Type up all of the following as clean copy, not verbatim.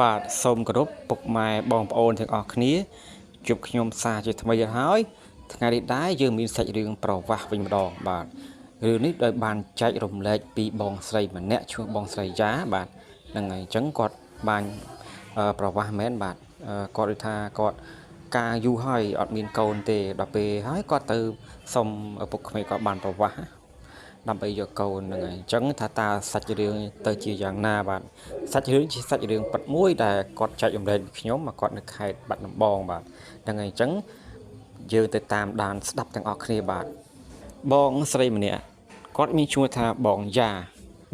បាទសូមគោរពពុកម៉ែបងប្អូនទាំងអស់គ្នាជួបខ្ញុំសាជាថ្មីទៀតហើយថ្ងៃនេះដែរយើងមានសាច់រឿងប្រវាស់វិញម្ដងបាទរឿងនេះដោយបានចែករំលែកពីបងស្រីម្នាក់ឈ្មោះបងស្រីយ៉ាបាទហ្នឹងហើយអញ្ចឹងគាត់បានប្រវាស់មែនបាទគាត់ដូចថាគាត់ការយូរហើយអត់មានកូនទេដល់ពេលហើយគាត់ទៅសុំឪពុកក្មេកគាត់បានប្រវាស់ដើម្បីយកកូនហ្នឹងហើយអញ្ចឹងថាតើសាច់រឿងទៅជាយ៉ាងណាបាទសាច់រឿងជាសាច់រឿងពិតមួយដែលគាត់ចែករំលែកពីខ្ញុំមកគាត់នៅខេត្តបាត់ដំបងបាទហ្នឹងហើយអញ្ចឹងយើងទៅតាមដានស្ដាប់ទាំងអស់គ្នាបាទបងស្រីម្នាក់គាត់មានឈ្មោះថាបងយ៉ា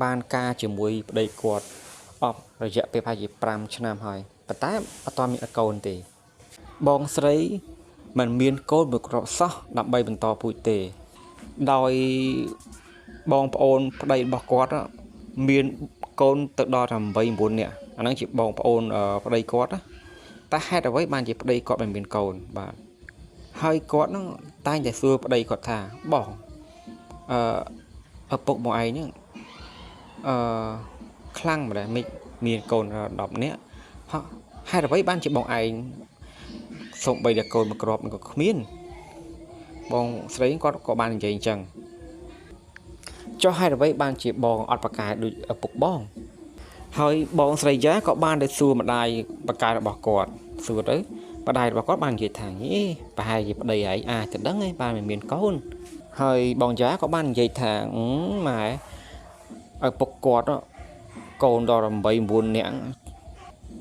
បានការជាមួយប្តីគាត់អស់រយៈពេលប្រហែលជា5ឆ្នាំហើយប៉ុន្តែអត់ទាន់មានកូនទេបងស្រីមិនមានកូនមួយគ្រាប់សោះដើម្បីបន្តពូជទេដោយបងប្អូនប្តីរបស់គាត់មានកូនទៅដល់តែ8 9នាក់អាហ្នឹងជាបងប្អូនប្តីគាត់ណាតែហេតុអ្វីបានជាប្តីគាត់មិនមានកូនបាទហើយគាត់ហ្នឹងតែងតែសួរប្តីគាត់ថាបងអឺឪពុកមកឯងហ្នឹងអឺខ្លាំងម្ល៉េះមិនមានកូនដល់10នាក់ហេតុអ្វីបានជាបងឯងសូម្បីតែកូនមួយគ្រាប់ក៏គ្មានបងស្រីគាត់ក៏បាននិយាយអញ្ចឹងចុះហេតុអ្វីបានជាបងអត់ប្រកែដូចឪពុកបងហើយបងស្រីយ៉ាក៏បានទៅសួរម្ដាយប្រកែរបស់គាត់សួរទៅម្ដាយរបស់គាត់បាននិយាយថាយេប្រហែលជាប្តីឯងអាចទៅដឹងឯងបានមិនមានកូនហើយបងយ៉ាក៏បាននិយាយថាម៉ែឪពុកគាត់កូនដល់8 9នាក់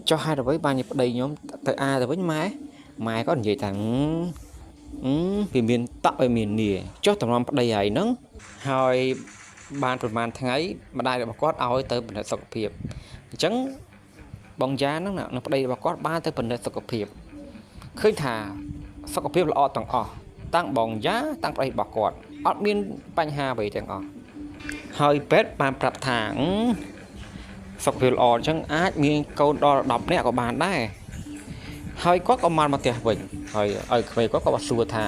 ចុះហេតុអ្វីបានជាប្តីខ្ញុំទៅអាទៅវិញម៉ែម៉ែក៏និយាយថាវាមានតក់វាមាននីចុះតម្រាំប្តីឯងហ្នឹងហើយបានប្រហែលថ្ងៃម្ដាយរបស់គាត់ឲ្យទៅពិនិត្យសុខភាពអញ្ចឹងបងយ៉ាហ្នឹងនឹងប្តីរបស់គាត់បានទៅពិនិត្យសុខភាពឃើញថាសុខភាពល្អទាំងអស់តាំងបងយ៉ាតាំងប្តីរបស់គាត់អត់មានបញ្ហាអ្វីទាំងអស់ហើយពេទ្យបានប្រាប់ថាសុខភាពល្អអញ្ចឹងអាចមានកូនដល់10នាក់ក៏បានដែរហើយគាត់ក៏បានមកផ្ទះវិញហើយឲ្យក្មេងគាត់ក៏សួរថា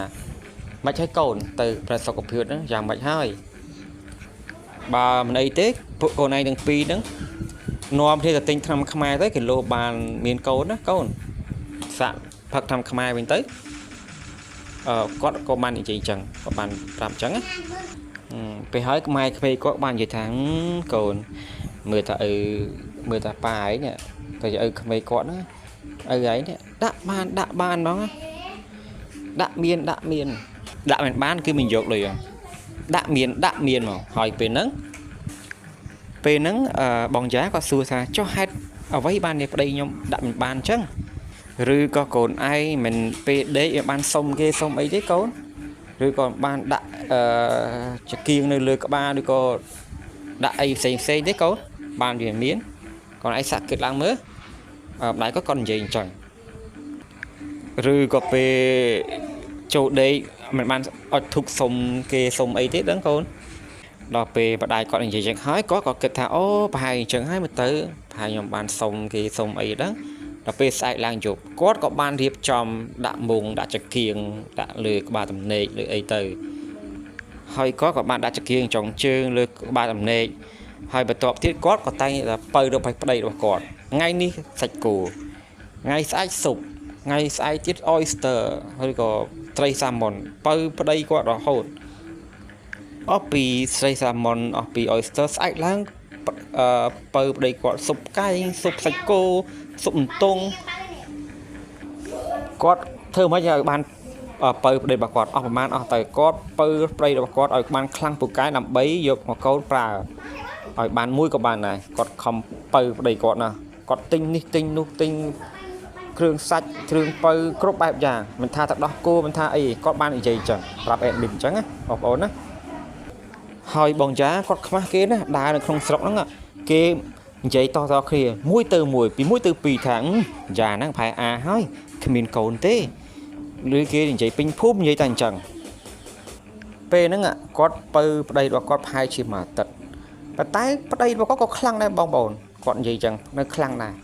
មិនឲ្យកូនទៅប្រសុខភាពហ្នឹងយ៉ាងម៉េចហើយបើមិនអីទេពួកកូនឯងទាំងពីរហ្នឹងនាំគ្នាទៅទិញថ្នាំខ្មែរទៅគីឡូបានមានកូនណាកូនសាក់ផឹកថ្នាំខ្មែរវិញទៅគាត់ក៏បាននិយាយអញ្ចឹងក៏បានប្រាប់អញ្ចឹងណាពេលហើយម៉ែក្មេងគាត់បាននិយាយថាកូនមើលថាឪមើលថាប៉ាឯងនេះទៅឪក្មេងគាត់ហ្នឹងឪឯងនេះដាក់បានដាក់បានហ្មងដាក់មានដាក់មានដាក់មិនបានគឺមិនយកលុយដាក់មានដាក់មានមកហើយពេលហ្នឹងបងយ៉ាក៏សួរថាចុះហេតុអ្វីបាននេះប្តីខ្ញុំដាក់មិនបានអញ្ចឹងឬក៏កូនឯងមិនពេលដេកបានសុំគេសុំអីទេកូនឬក៏បានដាក់ចង្គៀងនៅលើក្បាលឬក៏ដាក់អីផ្សេងផ្សេងទេកូនបានវាមានកូនឯងសាក់គិតឡើងមើលម្ដាយគាត់និយាយអញ្ចឹងឬក៏ពេលចូលដេកមិនបានអត់ធុកសុំគេសុំអីទេដឹងកូនដល់ពេលម្ដាយគាត់និយាយចឹងហើយគាត់ក៏គិតថាអូប្រហែលអញ្ចឹងហើយមើលទៅប្រហែលខ្ញុំបានសុំគេសុំអីដឹងដល់ពេលស្អែកឡើងយប់គាត់ក៏បានរៀបចំដាក់មុងដាក់ចង្គៀងដាក់លើក្បាលដំណេកលើអីទៅហើយគាត់ក៏បានដាក់ចង្គៀងចុងជើងលើក្បាលដំណេកហើយបន្ទាប់ទៀតគាត់ក៏តែងតែបើរកប្តីរបស់គាត់ថ្ងៃនេះសាច់គោថ្ងៃស្អែកស៊ុបថ្ងៃស្អែកទៀត oyster ឬក៏ត្រីសាម៉ុនបើប្តីគាត់រហូតអស់ពីត្រីសាម៉ុនអស់ពី oyster ស្អែកឡើងបើប្តីគាត់ស៊ុបកែងស៊ុបសាច់គោស៊ុបអន្ទង់គាត់ធ្វើមិនឲ្យបានបើប្តីរបស់គាត់អស់ប្រមាណអស់ទៅគាត់បើប្តីរបស់គាត់ឲ្យបានខ្លាំងពូកែដើម្បីយកមកកូនប្រើឲ្យបានមួយក៏បានដែរគាត់ខំបើប្តីគាត់ណាគាត់ទិញនេះទិញនោះទិញគ្រឿងសាច់គ្រឿងបើគ្រប់បែបយ៉ាងមិនថាទឹកដោះគោមិនថាអីគាត់បាននិយាយអញ្ចឹងប្រាប់អេដមីនអញ្ចឹងណាបងប្អូនណាហើយបងយ៉ាគាត់ខ្មាស់គេណាដើរនៅក្នុងស្រុកហ្នឹងគេនិយាយតតគ្នាមួយទៅមួយពីមួយទៅពីរថាយ៉ាហ្នឹងប្រហែលអាហើយគ្មានកូនទេឬគេនិយាយពេញភូមិនិយាយតែអញ្ចឹងពេលហ្នឹងគាត់បើប្តីរបស់គាត់ប្រហែលជាមួយអាទិត្យប៉ុន្តែប្តីរបស់គាត់ក៏ខ្លាំងដែរបងប្អូនគាត់និយាយអញ្ចឹងនៅខ្លាំងដែរ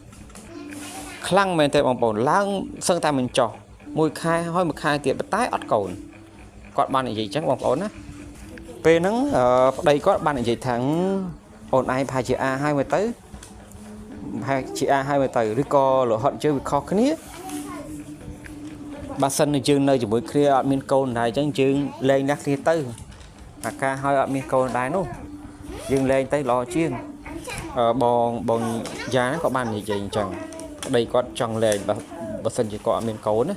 ខ្លាំងមែនទេបងប្អូនឡើងសឹងតែមិនចោះមួយខែហើយមួយខែទៀតប៉ុន្តែអត់កូនគាត់បាននិយាយអញ្ចឹងបងប្អូនណាពេលហ្នឹងប្តីគាត់បាននិយាយថាអូនឯងប្រហែលជាអាហើយមើលទៅ ហើយជាអាហើយមើលទៅឬក៏លោហិតយើងវាខុសគ្នាបើសិនយើងនៅជាមួយគ្នាអត់មានកូនដែរអញ្ចឹងយើងលែងលះគ្នាទៅអាការហើយអត់មានកូនដែរនោះយើងលែងទៅល្អជាងបងយ៉ាក៏បាននិយាយអញ្ចឹងប្តីគាត់ចង់លែងបើសិនជាគាត់អត់មានកូនណា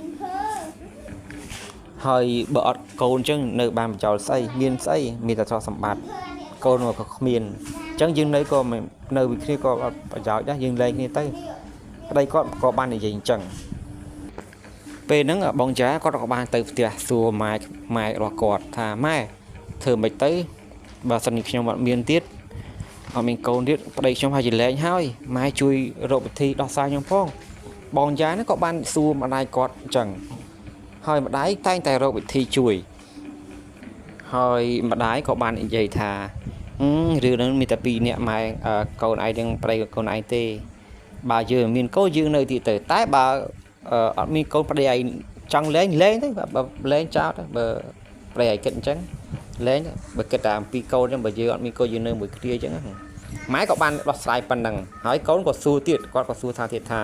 ហើយបើអត់កូនអញ្ចឹងនៅបានបញ្ចោលស្អីមានស្អីមានតែទ្រព្យសម្បត្តិកូនក៏គ្មានអញ្ចឹងយើងនៅក៏នៅវិគ្នាក៏អត់ប្រយោជន៍ដែរយើងលែងគ្នាទៅប្តីគាត់ក៏បាននិយាយអញ្ចឹងពេលហ្នឹងបងចាគាត់ក៏បានទៅផ្ទះសួរម៉ែរបស់គាត់ថាម៉ែធ្វើមិនទៅបើសិនជាខ្ញុំអត់មានទៀតអត់មានកូនទៀតប្តីខ្ញុំហើយជាលែងហើយម៉ែជួយរកវិធីដោះស្រាយខ្ញុំផងបងយ៉ាហ្នឹងក៏បានសួរម្ដាយគាត់អញ្ចឹងហើយម្ដាយតែងតែរកវិធីជួយហើយម្ដាយក៏បាននិយាយថារឿងហ្នឹងមានតែពីរនាក់ម៉ែកូនឯងនិងប្តីកូនឯងទេបើយើងមានកូនយើងនៅទៀតទៅតែបើអត់មានកូនប្តីឯងចង់លែងលែងទៅបើលែងចោលទៅបើប្តីឯងគិតអញ្ចឹងលែងបើគិតតែអំពីកូនអញ្ចឹងបើយើងអត់មានកូនយើងនៅមួយគ្នាអញ្ចឹងម៉ែក៏បានដោះស្រាយប៉ុណ្ណឹងហើយកូនក៏សួរទៀតគាត់ក៏សួរថាទៀតថា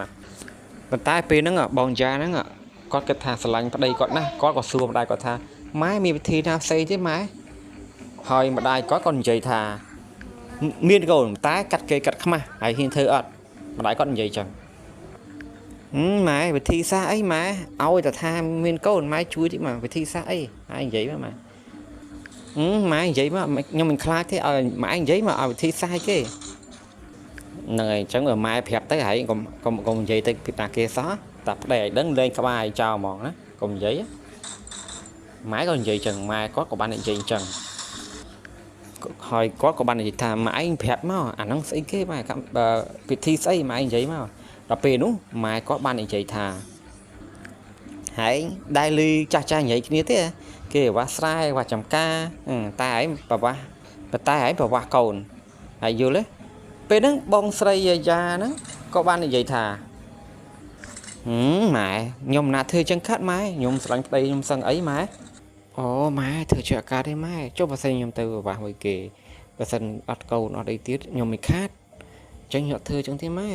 ប៉ុន្តែពេលហ្នឹងបងយ៉ាហ្នឹងគាត់គិតថាស្រឡាញ់ប្តីគាត់ណាស់គាត់ក៏សួរម្ដាយគាត់ថាម៉ែមានវិធីណាផ្សេងទេម៉ែហើយម្ដាយគាត់ក៏និយាយថាមានកូនតែកាត់គេកាត់ខ្មាស់ហើយហ៊ានធ្វើអត់ម្ដាយគាត់និយាយចឹងម៉ែវិធីសាស្ត្រអីម៉ែឲ្យតែថាមានកូនម៉ែជួយតិចមកវិធីសាស្ត្រអីហើយនិយាយមកម៉ែម៉ែនិយាយមកខ្ញុំមិនខ្លាចទេឲ្យម៉ែនិយាយមកឲ្យវិធីសាស្ត្រគេហ្នឹងហើយអញ្ចឹងបើម៉ែប្រាប់ទៅហើយកុំកុំកុំនិយាយទៅពីតាគេសោះតែប្តីឲ្យដឹងលែងក្បាលឲ្យចោលហ្មងណាកុំនិយាយម៉ែក៏និយាយចឹងម៉ែគាត់ក៏បាននិយាយអញ្ចឹងហើយគាត់ក៏បាននិយាយថាម៉ែឯងប្រាប់មកអាហ្នឹងស្អីគេម៉ែពិធីស្អីម៉ែឯងនិយាយមកដល់ពេលនោះម៉ែគាត់បាននិយាយថាហើយដែលលឺចាស់ចាស់និយាយគ្នាទេគេវាស់ស្រែវាស់ចំការតែឯងប្រវាស់តែឯងប្រវាស់កូនហើយយល់ទេពេលហ្នឹងបងស្រីយាយាហ្នឹងក៏បាននិយាយថាម៉ែខ្ញុំណាធ្វើចឹងខាត់ម៉ែខ្ញុំស្រឡាញ់ប្តីខ្ញុំសឹងអីម៉ែអូម៉ែធ្វើជាអាការទេម៉ែចុះបើសិនខ្ញុំទៅប្រវាស់មួយគេបើសិនអត់កូនអត់អីទៀតខ្ញុំមិនខាតអញ្ចឹងខ្ញុំអត់ធ្វើចឹងទេម៉ែ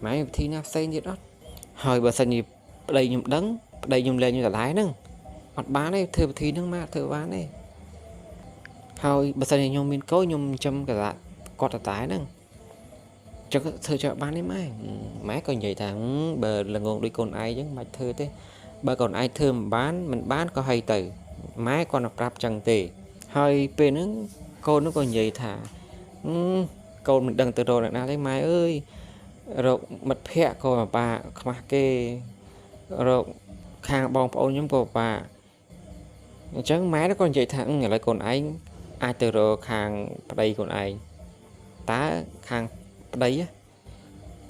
ម៉ែវិធីណាផ្សេងទៀតអត់ហើយបើសិនជាប្តីខ្ញុំដឹងប្តីខ្ញុំលែងខ្ញុំដដែលហ្នឹងអត់បានទេធ្វើវិធីហ្នឹងម៉ែធ្វើបានទេហើយបើសិនជាខ្ញុំមានកូនខ្ញុំចិញ្ចឹមកតាគាត់ដដែលហ្នឹងចឹងធ្វើចោលបានទេម៉ែម៉ែក៏និយាយថាបើល្ងងដូចកូនឯងចឹងមិនបាច់ធ្វើទេបើកូនឯងធ្វើមិនបានមិនបានក៏ហីទៅម៉ែគាត់ទៅប្រាប់ចឹងទេហើយពេលហ្នឹងកូននោះក៏និយាយថាកូនមិនដឹងទៅរកអ្នកណាទេម៉ែអើយរកមិត្តភ័ក្តិក៏ពិបាកខ្មាស់គេរកខាងបងប្អូនខ្ញុំក៏ពិបាកអញ្ចឹងម៉ែក៏និយាយថាឥឡូវកូនឯងអាចទៅរកខាងប្តីកូនឯងតើខាងប្តី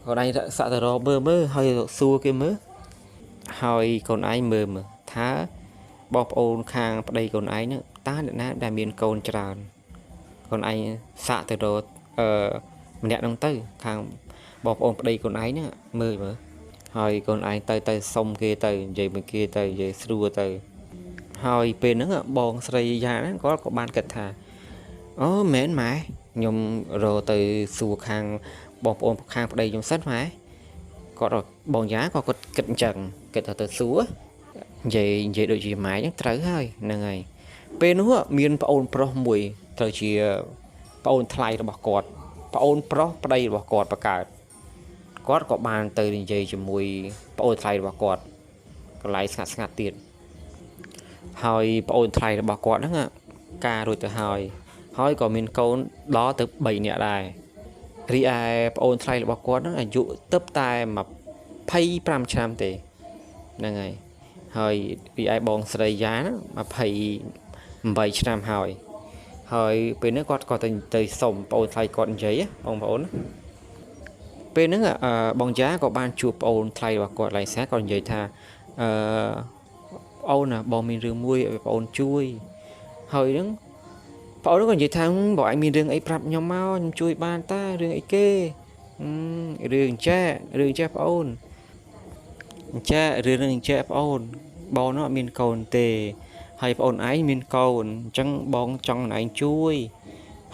កូនឯងសាក់ទៅរកមើលមើលហើយសួរគេមើលហើយកូនឯងមើលមើលថាបងប្អូនខាងប្តីកូនឯងហ្នឹងតើអ្នកណាដែលមានកូនច្រើនកូនឯងសាក់ទៅរកម្នាក់ហ្នឹងទៅខាងបងប្អូនប្តីកូនឯងហ្នឹងមើលមើលហើយកូនឯងទៅសុំគេទៅនិយាយមួយគេទៅនិយាយស្រួលទៅហើយពេលហ្នឹងបងស្រីយ៉ាហ្នឹងគាត់ក៏បានគិតថាអូមែនម៉ែខ្ញុំរកទៅសួរខាងបងប្អូនខាងប្តីខ្ញុំសិនម៉ែគាត់បងយ៉ាក៏គាត់គិតអញ្ចឹងគិតថាទៅសួរនិយាយដូចជាម៉ែអញ្ចឹងត្រូវហើយហ្នឹងហើយពេលនោះមានប្អូនប្រុសមួយត្រូវជាប្អូនថ្លៃរបស់គាត់ប្អូនប្រុសប្តីរបស់គាត់បង្កើតគាត់ក៏បានទៅនិយាយជាមួយប្អូនថ្លៃរបស់គាត់កន្លែងស្ងាត់ស្ងាត់ទៀតហើយប្អូនថ្លៃរបស់គាត់ហ្នឹងការរួចទៅហើយហើយក៏មានកូនដល់ទៅ3នាក់ដែររីឯប្អូនថ្លៃរបស់គាត់ហ្នឹងអាយុទើបតែ25ឆ្នាំទេហ្នឹងហើយហើយរីឯបងស្រីយ៉ាហ្នឹង28ឆ្នាំហើយហើយពេលហ្នឹងគាត់ក៏ទៅសុំប្អូនថ្លៃគាត់និយាយបងប្អូនពេលហ្នឹងបងយ៉ាក៏បានជួបប្អូនថ្លៃរបស់គាត់ឡៃសាគាត់និយាយថាអឺប្អូនណាបងមានរឿងមួយឲ្យប្អូនជួយហើយហ្នឹងប្អូនក៏និយាយថាបងឯងមានរឿងអីប្រាប់ខ្ញុំមកខ្ញុំជួយបានតារឿងអីគេរឿងចេះរឿងចេះប្អូនចេះរឿងនឹងចេះប្អូនបងនោះអត់មានកូនទេហើយប្អូនឯងមានកូនអញ្ចឹងបងចង់ឯងជួយ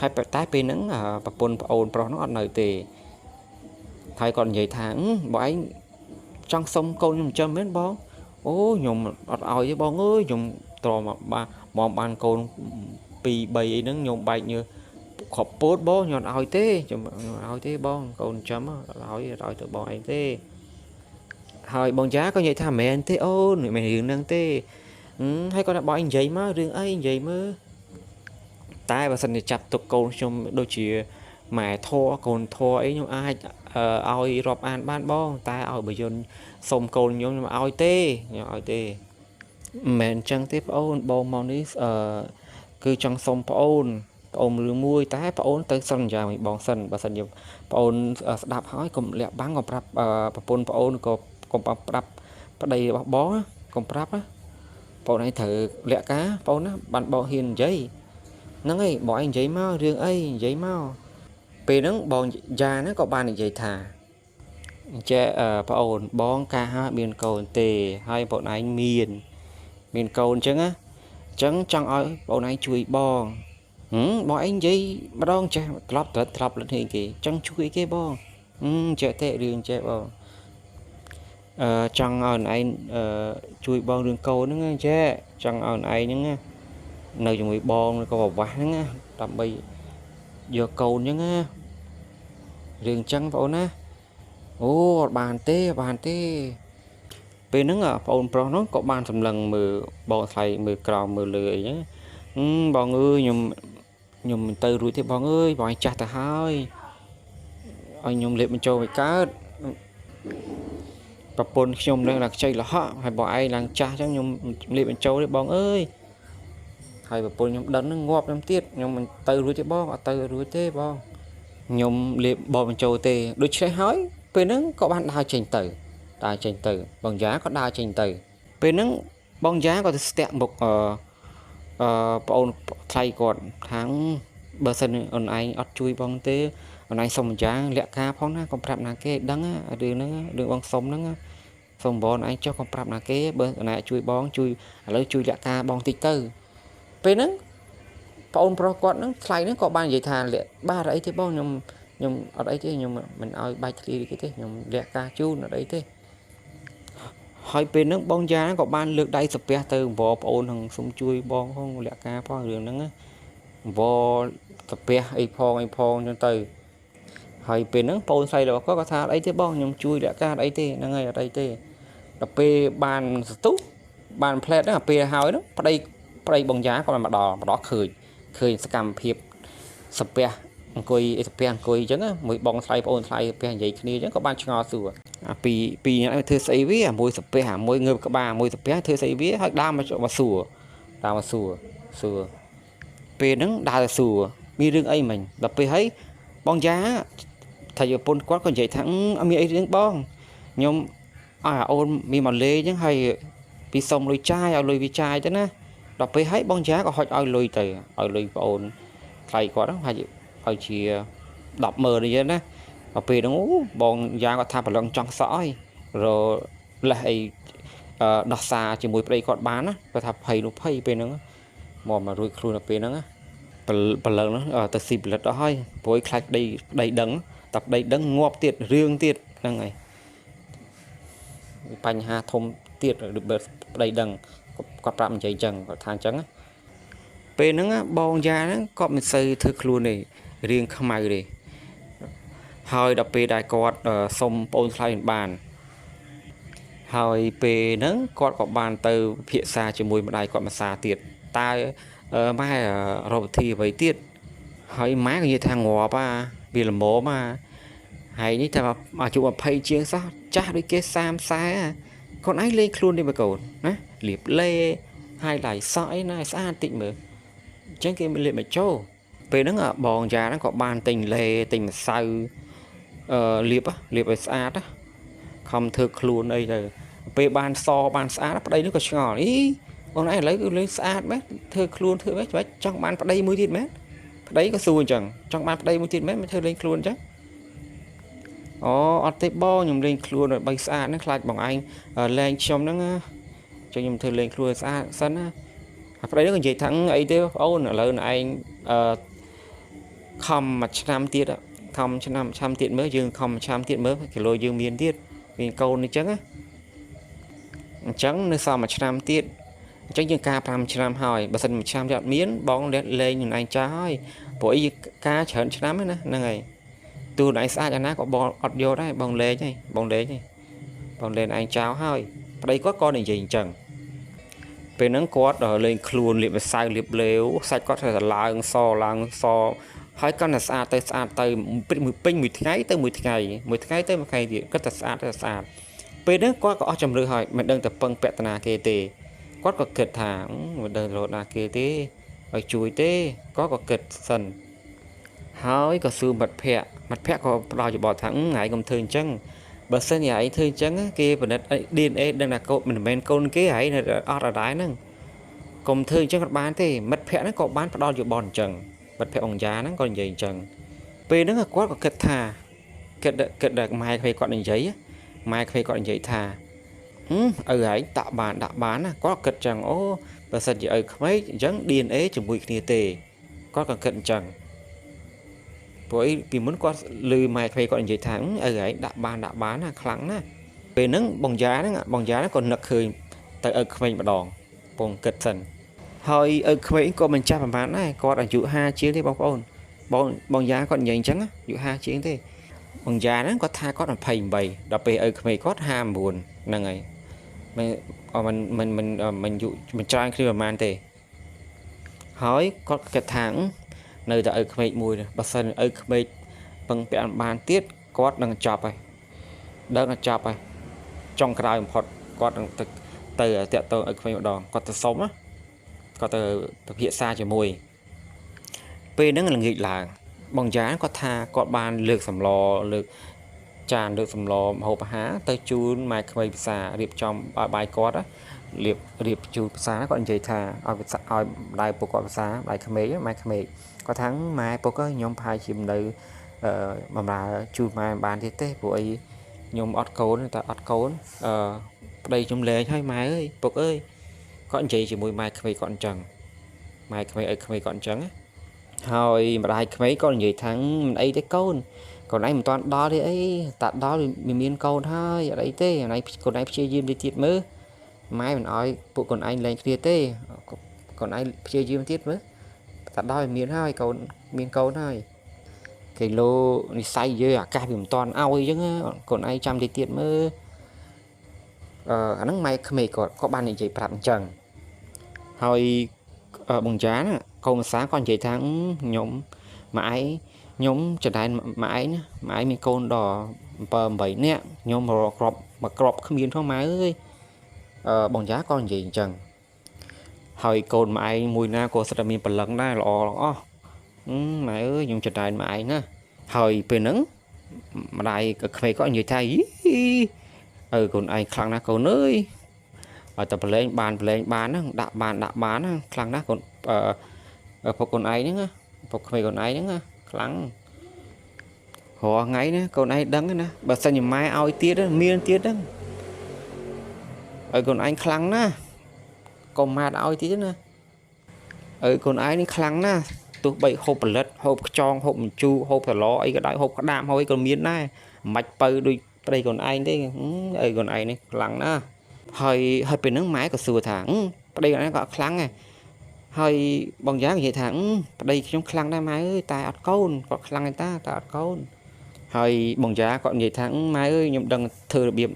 ហើយតែពេលហ្នឹងប្រពន្ធប្អូនប្រុសនោះអត់នៅទេ ហើយគាត់និយាយថាបងឯងចង់សុំកូនខ្ញុំចិញ្ចឹមមែនបងអូខ្ញុំអត់ឲ្យទេបងអើយខ្ញុំទ្រាំបានមកបានកូន2 3អីហ្នឹងខ្ញុំបែកញើសខប់ពោតបងខ្ញុំអត់ឲ្យទេខ្ញុំអត់ឲ្យទេបងកូនចិញ្ចឹមអត់ឲ្យទៅបងឯងទេហើយបងយ៉ាក៏និយាយថាមិនមែនទេអូនមិនមែនរឿងហ្នឹងទេហើយគាត់ថាបងឯងនិយាយមករឿងអីនិយាយមើលតែបើសិនជាចាប់ទុកកូនខ្ញុំដូចជាម៉ែធរកូនធរអីខ្ញុំអាចឲ្យរាប់អានបានបងតែឲ្យបើយន្តសុំកូនខ្ញុំខ្ញុំឲ្យទេខ្ញុំឲ្យទេមិនមែនអញ្ចឹងទេប្អូនបងមកនេះគឺចង់សុំប្អូនរឿងមួយតែប្អូនទៅសន្យាមួយបងសិនបើសិនជាប្អូនស្ដាប់ហើយកុំលាក់បាំងកុំប្រាប់ប្រពន្ធប្អូនក៏កុំប្រាប់ប្តីរបស់បងកុំប្រាប់ណាប្អូនឯងត្រូវលាក់ការប្អូនណាបានបងហ៊ាននិយាយហ្នឹងឯងបងឯងនិយាយមករឿងអីនិយាយមកពេលហ្នឹងបងយ៉ាហ្នឹងក៏បាននិយាយថាចេះប្អូនបងកាហើយមានកូនទេហើយប្អូនឯងមានកូនអញ្ចឹងណាអញ្ចឹងចង់ឲ្យប្អូនឯងជួយបងបងឯងនិយាយម្ដងចេះត្រឡប់លិតគេចង់ជួយគេបងចេះទេរឿងចេះបងចង់ឲ្យឯងជួយបងរឿងកូនហ្នឹងចេះចង់ឲ្យឯងហ្នឹងនៅជាមួយបងក៏ប្រវាស់ហ្នឹងណាដើម្បីយកកូនអញ្ចឹងណារឿងអញ្ចឹងបងអូនណាអូអត់បានទេបានទេពេលហ្នឹងបងអូនប្រុសហ្នឹងក៏បានសម្លឹងមើលបងថ្លៃមើលក្រោមមើលលើអីចឹងបងអើយខ្ញុំមិនទៅរួចទេបងអើយបងឯងចាស់ទៅហើយឲ្យខ្ញុំលេបបញ្ចូលឲ្យកើតប្រពន្ធខ្ញុំនឹងឡើងខ្ចីលហកហើយបងឯងឡើងចាស់ចឹងខ្ញុំលេបបញ្ចូលទេបងអើយហើយប្រពន្ធខ្ញុំដឹងនឹងងាប់ខ្ញុំទៀតខ្ញុំមិនទៅរួចទេបងអត់ទៅរួចទេបងខ្ញុំលេបបងបញ្ចូលទេដូច្នេះហើយពេលហ្នឹងក៏បានដើរចេញទៅបងយ៉ាក៏ដើរចេញទៅពេលហ្នឹងបងយ៉ាក៏ទៅស្ទាក់មុខប្អូនថ្លៃគាត់ថាបើសិនអូនឯងអត់ជួយបងទេអូនឯងសុំម្យ៉ាងលាក់ការផងណាកុំប្រាប់ណាគេដឹងរឿងហ្នឹងរឿងបងសុំហ្នឹងសុំបងឯងចុះកុំប្រាប់ណាគេបើអូនឯងជួយបងជួយឥឡូវជួយលាក់ការបងតិចទៅពេលហ្នឹងប្អូនប្រុសគាត់ហ្នឹងថ្លៃហ្នឹងក៏បាននិយាយថាលាក់បាទអីទេបងខ្ញុំអត់អីទេខ្ញុំមិនឲ្យបាច់ធ្លាយគេទេខ្ញុំលាក់ការជូនអត់អីទេហើយពេលហ្នឹងបងយ៉ាក៏បានលើកដៃសាពះទៅវប្អូនហ្នឹងសុំជួយបងផងលាក់ការផងរឿងហ្នឹងវសាពះអីផងអីផងចឹងទៅហើយពេលហ្នឹងប្អូនស្រីរបស់គាត់ក៏ថាអត់អីទេបងខ្ញុំជួយលាក់ការអត់អីទេហ្នឹងហើយអត់អីទេដល់ពេលបានសន្ទុះបានផ្លែតហ្នឹងពេលហើយហ្នឹងប្តីបងយ៉ាក៏បានមកដល់ឃើញសកម្មភាពសាពះអង្គុយសាពះអង្គុយអញ្ចឹងមួយបងថ្លៃប្អូនថ្លៃសាពះនិយាយគ្នាអញ្ចឹងក៏បានឆ្ងល់សួរអាពីរអ្នកធ្វើស្អីវាមួយសាពះមួយងើបក្បាលមួយសាពះធ្វើស្អីវាហើយដើរមកសួរដើរមកសួរសួរពេលហ្នឹងដើរទៅសួរមានរឿងអីមិញដល់ពេលហើយបងយ៉ាថាប្រពន្ធគាត់ក៏និយាយថាអត់មានអីរឿងបងខ្ញុំឲ្យអូនមានមកលេងអញ្ចឹងហើយពីសុំលុយចាយឲ្យលុយវាចាយទៅណាដល់ពេលហើយបងយ៉ាក៏ហុចឲ្យលុយទៅឲ្យលុយប្អូនថ្លៃគាត់ហ្នឹងឲ្យជា 100000 នេះណាដល់ពេលហ្នឹងអូបងយ៉ាគាត់ថាប្រឡងចង់សក់ហើយរលេះអីដោះសារជាមួយប្តីគាត់បានណាគាត់ថាភ័យនោះភ័យពេលហ្នឹងមករួចខ្លួនដល់ពេលហ្នឹងប្រឡងហ្នឹងទៅស៊ីផលិតអស់ហើយព្រោះខ្លាចប្តីដឹងតែប្តីដឹងងាប់ទៀតរឿងទៀតហ្នឹងហើយបញ្ហាធំទៀតប្តីដឹងគាត់ប្រាប់និយាយចឹងគាត់ថាអញ្ចឹងពេលហ្នឹងបងយ៉ាហ្នឹងគាត់មិនសូវធ្វើខ្លួនទេរឿងខ្មៅទេហើយដល់ពេលដែលគាត់សុំប្អូនថ្លៃមិនបានហើយពេលហ្នឹងគាត់ក៏បានទៅពិភាក្សាជាមួយម្ដាយគាត់មួយសារទៀតតើម៉ែរកវិធីអ្វីទៀតហើយម៉ែក៏និយាយថាងាប់អាវាល្មមអាហើយនេះតែអាយុ20ជាងសោះចាស់ដូចគេ30 40កូនឯងលេងខ្លួននេះបើកូនណាលៀបលេហើយឡៃសក់អីណាស្អាតតិចមើលអញ្ចឹងគេមិនលេបមកចូលពេលហ្នឹងបងយ៉ាហ្នឹងក៏បានទិញលេទិញម្សៅលាបឲ្យស្អាតខំធ្វើខ្លួនអីទៅពេលបានសបានស្អាតប្តីនោះក៏ឆ្ងល់អីអូនឯងឥឡូវគឺលេងស្អាតមែនធ្វើខ្លួនធ្វើម៉េចចង់បានប្តីមួយទៀតមែនប្តីក៏សួរអញ្ចឹងចង់បានប្តីមួយទៀតមែនមិនធ្វើលេងខ្លួនអញ្ចឹងអូអត់ទេបងខ្ញុំលេងខ្លួនឲ្យបីស្អាតហ្នឹងខ្លាចបងឯងលែងខ្ញុំហ្នឹងចឹងខ្ញុំធ្វើលេងខ្លួនស្អាតសិនណាហើយប្តីហ្នឹងក៏និយាយថាអីទេបងអូនឥឡូវឯងខំមួយឆ្នាំទៀត ខំឆ្នាំឆាំទៀតមើលយើងខំឆាំទៀតមើលគីឡូយើងមានទៀតមានកូនអញ្ចឹងណាអញ្ចឹងនៅសល់មួយឆ្នាំទៀតអញ្ចឹងយើងការ5ឆ្នាំហើយបើសិនមួយឆ្នាំទៀតអត់មានបងលែងនឹងឯងចាស់ហើយព្រោះអីការច្រើនឆ្នាំណាហ្នឹងហើយទូឯងស្អាតយ៉ាងណាក៏បងអត់យកដែរបងលែងហើយបងលែងហើយបងលែងឯងចោលហើយប្តីគាត់ក៏និយាយអញ្ចឹងពេលហ្នឹងគាត់លេងខ្លួនលាបម្សៅលាបលេវសាច់គាត់ត្រូវតែឡើងសឡើងសហើយកាន់តែស្អាតទៅស្អាតទៅពេញមួយថ្ងៃទៅមួយថ្ងៃមួយថ្ងៃទៅមួយថ្ងៃទៀតគាត់តែស្អាតទៅស្អាតពេលហ្នឹងគាត់ក៏អស់ជំរឿហើយមិនដឹងតែពឹងពាក់តាណាគេទេគាត់ក៏គិតថាមិនដឹងរត់ណាគេទេឲ្យជួយទេគាត់ក៏គិតសិនហើយក៏សួរមិត្តភ័ក្តិមិត្តភ័ក្តិក៏ផ្ដល់យោបល់ថាថ្ងៃកុំធ្វើអញ្ចឹងបើសិនជាឯងធ្វើអញ្ចឹងគេពិនិត្យ DNA ដឹងថាកូនមិនមែនកូនគេឯងនៅអត់ដដែលហ្នឹងកុំធ្វើអញ្ចឹងក៏បានទេមិត្តភ័ក្តិហ្នឹងក៏បានផ្ដល់យោបល់អញ្ចឹងមិត្តភ័ក្តិអង្គយ៉ាហ្នឹងក៏និយាយអញ្ចឹងពេលហ្នឹងគាត់ក៏គិតថាគិតគិតដល់ម៉ែក្មេងគាត់និយាយម៉ែក្មេងគាត់និយាយថាឪឯងដាក់បានដាក់បានណាគាត់គិតចឹងអូបើសិនជាឪក្មេងអញ្ចឹង DNA ជាមួយគ្នាទេគាត់ក៏គិតអញ្ចឹងព្រោះអីពីមុនគាត់ឮម៉ែក្មេងគាត់និយាយថាឪឯងដាក់បានដាក់បានណាខ្លាំងណាស់ពេលហ្នឹងបងយ៉ាហ្នឹងបងយ៉ាហ្នឹងក៏នឹកឃើញទៅឪក្មេងម្ដងពងគិតសិនហើយឪក្មេងក៏មិនចាស់ប្រហែលដែរគាត់អាយុ50ជាងទេបងប្អូនបងបងយ៉ាគាត់និយាយអញ្ចឹងអាយុ50ជាងទេបងយ៉ាហ្នឹងគាត់ថាគាត់28ដល់ពេលឪក្មេងគាត់59ហ្នឹងហើយមិនមិនមិនមិនយុមិនច្រើនគ្នាប្រហែលទេហើយគាត់គិតថានៅតែឪក្មេកមួយបើសិនឪក្មេកពឹងពាក់បានទៀតគាត់នឹងចប់ហើយដឹងថាចប់ហើយចុងក្រោយបំផុតគាត់នឹងទៅទៅតាក់ទងឪក្មេកម្ដងគាត់ទៅសុំណាគាត់ទៅពិភាក្សាជាមួយពេលហ្នឹងល្ងាចឡើងបងយ៉ាគាត់ថាគាត់បានលើកសម្លលើកចានលើកសម្លម្ហូបអាហារទៅជូនម៉ែក្មេងពិសារៀបចំឲ្យបាយគាត់រៀបរៀបជូនពិសាគាត់និយាយថាឲ្យឲ្យម្ដាយពុកគាត់ពិសាម្ដាយក្មេកម៉ែក្មេកគាត់ថាម៉ែពុកខ្ញុំប្រហែលជាមិននៅបំរើជូនម៉ែបានទៀតទេព្រោះអីខ្ញុំអត់កូនតែអត់កូនអឺប្តីខ្ញុំលែងហើយម៉ែអើយពុកអើយគាត់និយាយជាមួយម៉ែក្មេកគាត់អញ្ចឹងម៉ែក្មេកឲ្យក្មេកគាត់អញ្ចឹងហើយម្ដាយក្មេកក៏និយាយថាមិនអីទេកូនកូនឯងមិនទាន់ដល់ទេអីតាដល់វាមានកូនហើយអត់អីទេកូនឯងកូនឯងព្យាយាមទៀតមើលម៉ែមិនអោយពួកកូនឯងលែងគ្នាទេកូនឯងព្យាយាមទៀតមើលតាដល់វាមានហើយកូនមានកូនហើយគីឡូនិស័យយើងអាកាសវាមិនតាន់ឲ្យអញ្ចឹងកូនឯងចាំតិចទៀតមើលអឺអាហ្នឹងម៉ែក្មេកគាត់ក៏បាននិយាយប្រាប់អញ្ចឹងហើយបងចាណាកូនសាគាត់និយាយថាខ្ញុំម៉ែឯងខ្ញុំចដែនម៉ែឯងណាម៉ែឯងមានកូនដល់7 8នាក់ខ្ញុំរកក្របមួយក្របគ្មានផងម៉ែអើយអឺបងចាក៏និយាយអញ្ចឹងហើយកូនម៉ែឯងមួយណាក៏សិតតែមានព្រលឹងដែរល្អល្អអស់ម៉ែអើយខ្ញុំចដែនម៉ែឯងណាហើយពេលហ្នឹងម្ដាយក្មេងគាត់និយាយថាអឺកូនឯងខ្លាំងណាស់កូនអើយឲ្យតែប្រឡែងបានប្រឡែងបានហ្នឹងដាក់បានដាក់បានហ្នឹងខ្លាំងណាស់កូនអឺពុកកូនឯងហ្នឹងពុកក្មេងកូនឯងហ្នឹងខ្លាំងរាល់ថ្ងៃណាកូនឯងដឹងណាបើសិនជាម៉ែឲ្យទៀតមានទៀតហ្នឹងឲ្យកូនឯងខ្លាំងណាស់កុំម៉ែឲ្យទៀតណាឲ្យកូនឯងនេះខ្លាំងណាស់ទោះបីហូបផលិតហូបខ្ចងហូបម្ជូរហូបសឡអីក៏ដោយហូបក្តាមហូបអីក៏មានដែរមិនបាច់បើដូចប្តីកូនឯងទេឲ្យកូនឯងនេះខ្លាំងណាស់ហើយហើយពេលហ្នឹងម៉ែក៏សួរថាប្តីកូនឯងក៏ខ្លាំងដែរហើយបងយ៉ាងនិយាយថាប្តីខ្ញុំខ្លាំងដែរម៉ែអើយតែអត់កូនគាត់ខ្លាំងឯតាតែអត់កូនហើយបងយ៉ាគាត់និយាយថាម៉ែអើយខ្ញុំដឹងធ្វើរបៀប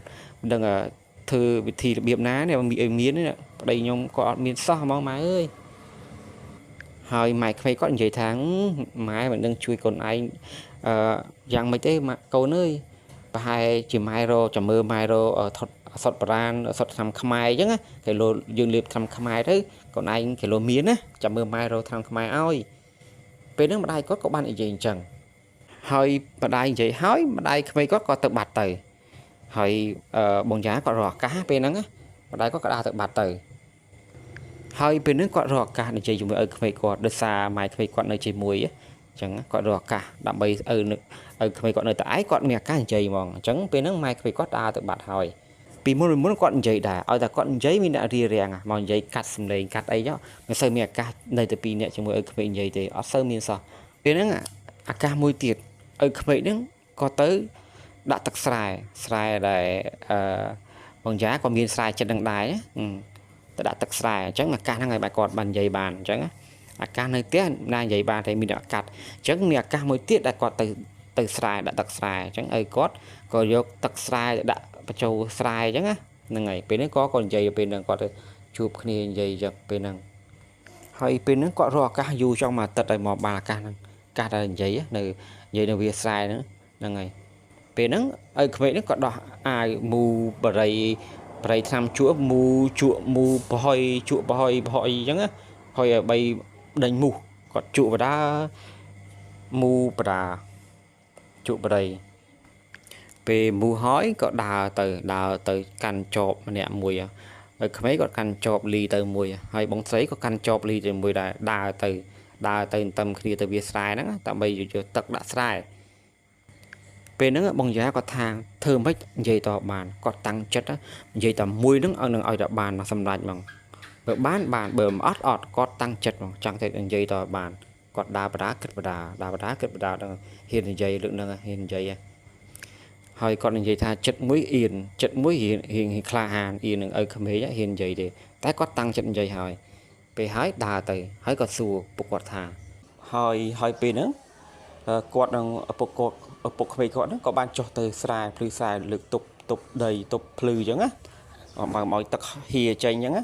ដឹងធ្វើវិធីរបៀបណានេះមានអីមាននេះប្តីខ្ញុំក៏អត់មានសោះហ្មងម៉ែអើយហើយម៉ែក្មេងគាត់និយាយថាម៉ែមិនដឹងជួយកូនឯងអឺយ៉ាងម៉េចទេកូនអើយប្រហែលជាម៉ែរចាំមើលម៉ែរថតអសត់បារាណអសត់ថ្នាំខ្មែរអញ្ចឹងណាគីឡូយើងលេបថ្នាំខ្មែរទៅកូនឯងគីឡូមានណាចាំមើលម៉ែរកថ្នាំខ្មែរឲ្យពេលហ្នឹងម្ដាយគាត់ក៏បាននិយាយអញ្ចឹងហើយម្ដាយនិយាយហើយម្ដាយក្មេងគាត់ក៏ទៅបាត់ទៅហើយបងយ៉ាគាត់រកឱកាសពេលហ្នឹងម្ដាយគាត់ក៏ដើរទៅបាត់ទៅហើយពេលហ្នឹងគាត់រកឱកាសនិយាយជាមួយឪក្មេងគាត់ដោយសារម៉ែក្មេងគាត់នៅជាមួយអញ្ចឹងគាត់រកឱកាសដើម្បីឪឪក្មេងគាត់នៅតែឯងគាត់មានឱកាសនិយាយហ្មងអញ្ចឹងពេលហ្នឹងម៉ែក្មេងគាត់ដើរទៅបាត់ហើយពីមុនមុនគាត់និយាយដែរឲ្យតែគាត់និយាយមានអ្នករារាំងមកនិយាយកាត់សំឡេងកាត់អីចុះមិនសូវមានឱកាសនៅតែពីរនាក់ជាមួយឪក្មេងនិយាយទេអត់សូវមានសោះពេលហ្នឹងឱកាសមួយទៀត ឪក្មេកហ្នឹងក៏ទៅដាក់ទឹកស្រែស្រែដែលអឺបងយ៉ាក៏មានស្រែចិត្តនឹងដែរទៅដាក់ទឹកស្រែអញ្ចឹងឱកាសហ្នឹងឲ្យបែរគាត់បាននិយាយបានអញ្ចឹងឱកាសនៅផ្ទះណានិយាយបានតែមានឱកាសអញ្ចឹងមានឱកាសមួយទៀតដែលគាត់ទៅស្រែដាក់ទឹកស្រែអញ្ចឹងឲ្យគាត់ក៏យកទឹកស្រែដាក់បញ្ចូលស្រែអញ្ចឹងណាហ្នឹងហើយពេលហ្នឹងក៏គាត់និយាយពេលហ្នឹងគាត់ទៅជួបគ្នានិយាយអញ្ចឹងពេលហ្នឹងហើយពេលហ្នឹងគាត់រកឱកាសយូរចង់មួយអាទិត្យឲ្យមកបានឱកាសហ្នឹងឱកាសដែលនិយាយនៅនិយាយនៅវាស្រែហ្នឹងហ្នឹងហើយពេលហ្នឹងឲ្យក្មេងហ្នឹងក៏ដោះអាវមូបរិយបរិយថ្នាំជក់មូជក់មូប្រហុយជក់ប្រហុយប្រហុយអញ្ចឹងណាហើយឲ្យបីដេញមូសគាត់ជក់បដាមូបដាជក់បរិយពេលមូហើយក៏ដើរទៅកាន់ចបម្នាក់មួយហើយក្មេងគាត់កាន់ចបលីទៅមួយហើយបងស្រីក៏កាន់ចបលីទៅមួយដែរដើរទៅទន្ទឹមគ្នាទៅវាស្រែហ្នឹងដើម្បីយកទឹកដាក់ស្រែពេលហ្នឹងបងយ៉ាគាត់ថាធ្វើមិននិយាយតបានគាត់តាំងចិត្តនិយាយតែមួយហ្នឹងឲ្យនឹងឲ្យតែបានសម្រេចហ្មងបើបានបានបើមិនអត់អត់គាត់តាំងចិត្តហ្មងចង់តែនិយាយតបានគាត់ដើរបដាគិតបដាដើរបដាគិតបដាដល់ហ៊ាននិយាយលើកហ្នឹងហ៊ាននិយាយហើយគាត់និយាយថាចិត្តមួយអៀនចិត្តមួយរៀងក្លាហានអៀននឹងឲ្យក្មេងហ៊ាននិយាយទេតែគាត់តាំងចិត្តនិយាយហើយពេលហើយដើរទៅហើយក៏សួរពុកគាត់ថាហើយពេលហ្នឹងគាត់នឹងឪពុកគាត់ឪពុកក្មេងគាត់ហ្នឹងក៏បានចុះទៅស្រែភ្លឺស្រែលើកទប់ដីទប់ភ្លឺអញ្ចឹងណាបើឲ្យទឹកហៀចេញអញ្ចឹងណា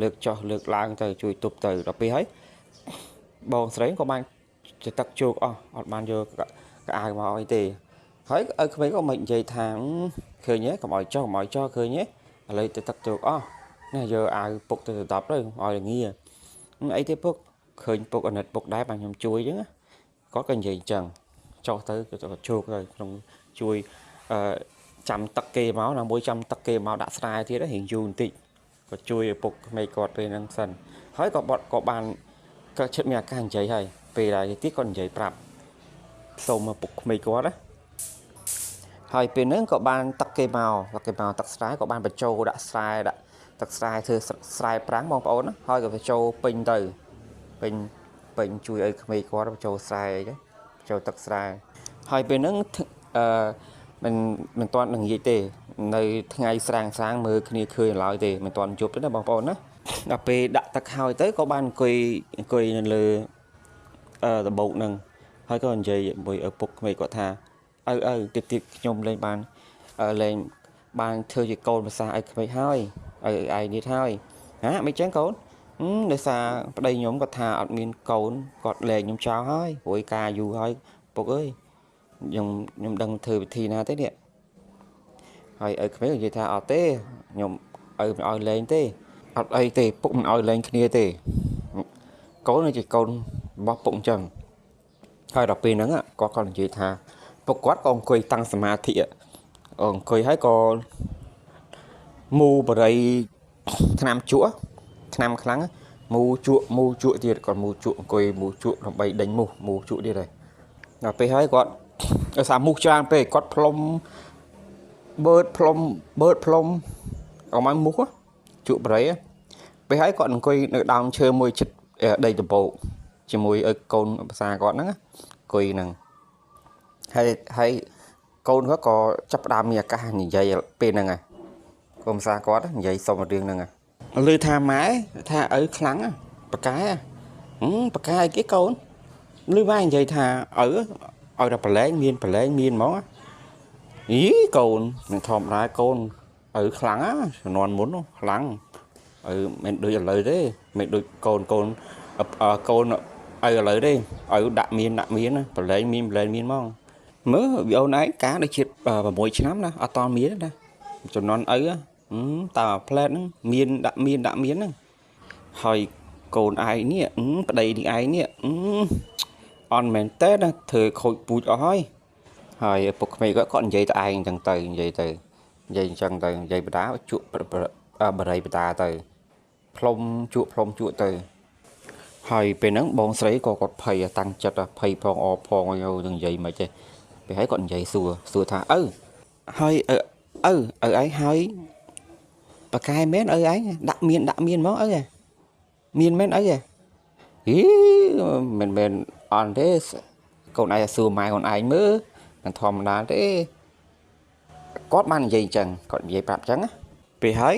លើកចុះលើកឡើងទៅជួយទប់ទៅដល់ពេលហើយបងស្រីក៏បានទឹកជោគអស់អត់បានយកកៅអៅមកអីទេហើយឲ្យក្មេងក៏មិននិយាយថាឃើញទេកុំឲ្យចុះកុំឲ្យចុះឃើញទេឥឡូវទៅទឹកជោគអស់ណាយកអាវពុកទៅដប់ទៅឲ្យងាអីទេពុកឃើញពុកអាណិតពុកដែរបានខ្ញុំជួយអញ្ចឹងណាគាត់ក៏និយាយអញ្ចឹងចុះទៅក៏ជោគទៅក្នុងជួយអឺចាំទឹកគេមកណាមួយចាំទឹកគេមកដាក់ស្រែទៀតរៀងយូរបន្តិចក៏ជួយឪពុកក្មេងគាត់ពេលហ្នឹងសិនហើយក៏បត់ក៏បានក៏ឈិតមានឱកាសនិយាយហើយពេលដែរទៀតគាត់និយាយប្រាប់សូមឪពុកក្មេងគាត់ណាហើយពេលហ្នឹងក៏បានទឹកគេមកទឹកស្រែក៏បានបញ្ចូលដាក់ស្រែដាក់ទឹកស្រែធ្វើស្រែប្រាំងបងប្អូនណាហើយក៏បញ្ចូលពេញទៅពេញជួយឲ្យក្មេងគាត់បញ្ចូលស្រែអីទៅចូលទឹកស្រែហើយពេលហ្នឹងអឺមិនទាន់នឹងនិយាយទេនៅថ្ងៃស្រាងមើលគ្នាឃើញឡើយទេមិនទាន់ជប់ទេណាបងប្អូនណាដល់ពេលដាក់ទឹកហើយទៅក៏បានអង្គុយនៅលើដំបូកហ្នឹងហើយក៏និយាយមួយឪពុកក្មេងគាត់ថាឪទៀតខ្ញុំលែងបានធ្វើជាកូនភាសាឲ្យក្មេងហើយឲ្យឯងនេះហើយហាមិនចឹងកូនដោយសារប្តីខ្ញុំគាត់ថាអត់មានកូនគាត់លែងខ្ញុំចោលហើយព្រោះការយូរហើយពុកអើយខ្ញុំដឹងធ្វើវិធីណាទេនេះហើយឪក្មេងនិយាយថាអត់ទេខ្ញុំឪមិនឲ្យលែងទេអត់អីទេពុកមិនឲ្យលែងគ្នាទេកូនជាកូនរបស់ពុកអញ្ចឹងហើយដល់ពេលហ្នឹងគាត់ក៏និយាយថាពុកគាត់ក៏អង្គុយតាំងសមាធិអង្គុយហើយក៏មូបរិយថ្នាំជក់ថ្នាំខ្លាំងមូជក់ទៀតគាត់មូជក់អង្គុយមូជក់ដើម្បីដេញមូសមូជក់ទៀតហើយដល់ពេលហើយគាត់ដោយសារមូសច្រើនពេកគាត់ផ្លុំបឺតផ្លុំបឺតផ្លុំអមឲ្យមូសជក់បរិយពេលហើយគាត់អង្គុយនៅដើមឈើមួយចិត្តដីដំបូកជាមួយឲ្យកូនភាសាគាត់ហ្នឹងអង្គុយហ្នឹងហើយកូនគាត់ក៏ចាប់ផ្ដើមមានឱកាសនិយាយពេលហ្នឹងហើយកូនភាសាគាត់និយាយសុំរឿងហ្នឹងឮថាម៉ែថាឪខ្លាំងបកែបកែអីគេកូនឮម៉ែនិយាយថាឪឲ្យតែប្រឡែងមានប្រឡែងមានហ្មងអីកូនមិនធម្មតាកូនឪខ្លាំងជំនាន់មុនខ្លាំងឪមិនដូចឥឡូវទេមិនដូចកូនកូនឪឥឡូវទេឪដាក់មានប្រឡែងមានប្រឡែងមានហ្មងមើលវីអូនឯងកាដូចជា6ឆ្នាំណាអត់តមានណាជំនាន់ឪតើផ្លែតហ្នឹងមានដាក់មានហ្នឹងហើយកូនឯងនេះប្តីនេះឯងនេះអន់មែនតើណាធ្វើខូចពូជអស់ហើយហើយឪពុកក្មេងគាត់និយាយទៅឯងអញ្ចឹងទៅនិយាយទៅនិយាយអញ្ចឹងទៅនិយាយបដាជក់បរិយបដាទៅផ្លុំជក់ទៅហើយពេលហ្នឹងបងស្រីក៏គាត់ភ័យតាំងចិត្តភ័យផងអផងឲ្យនឹងនិយាយមិនទេពេលហើយគាត់និយាយសួរថាឪហើយឪឯងហើយបកែមែនឪឯងដាក់មានហ្មងឪមានមែនឪហីមិនមែនអន់ទេកូនឯងសួរម៉ែកូនឯងមើល មិនធម្មតាទេគាត់បាននិយាយអញ្ចឹងគាត់និយាយប្រាប់អញ្ចឹងណាពេលហើយ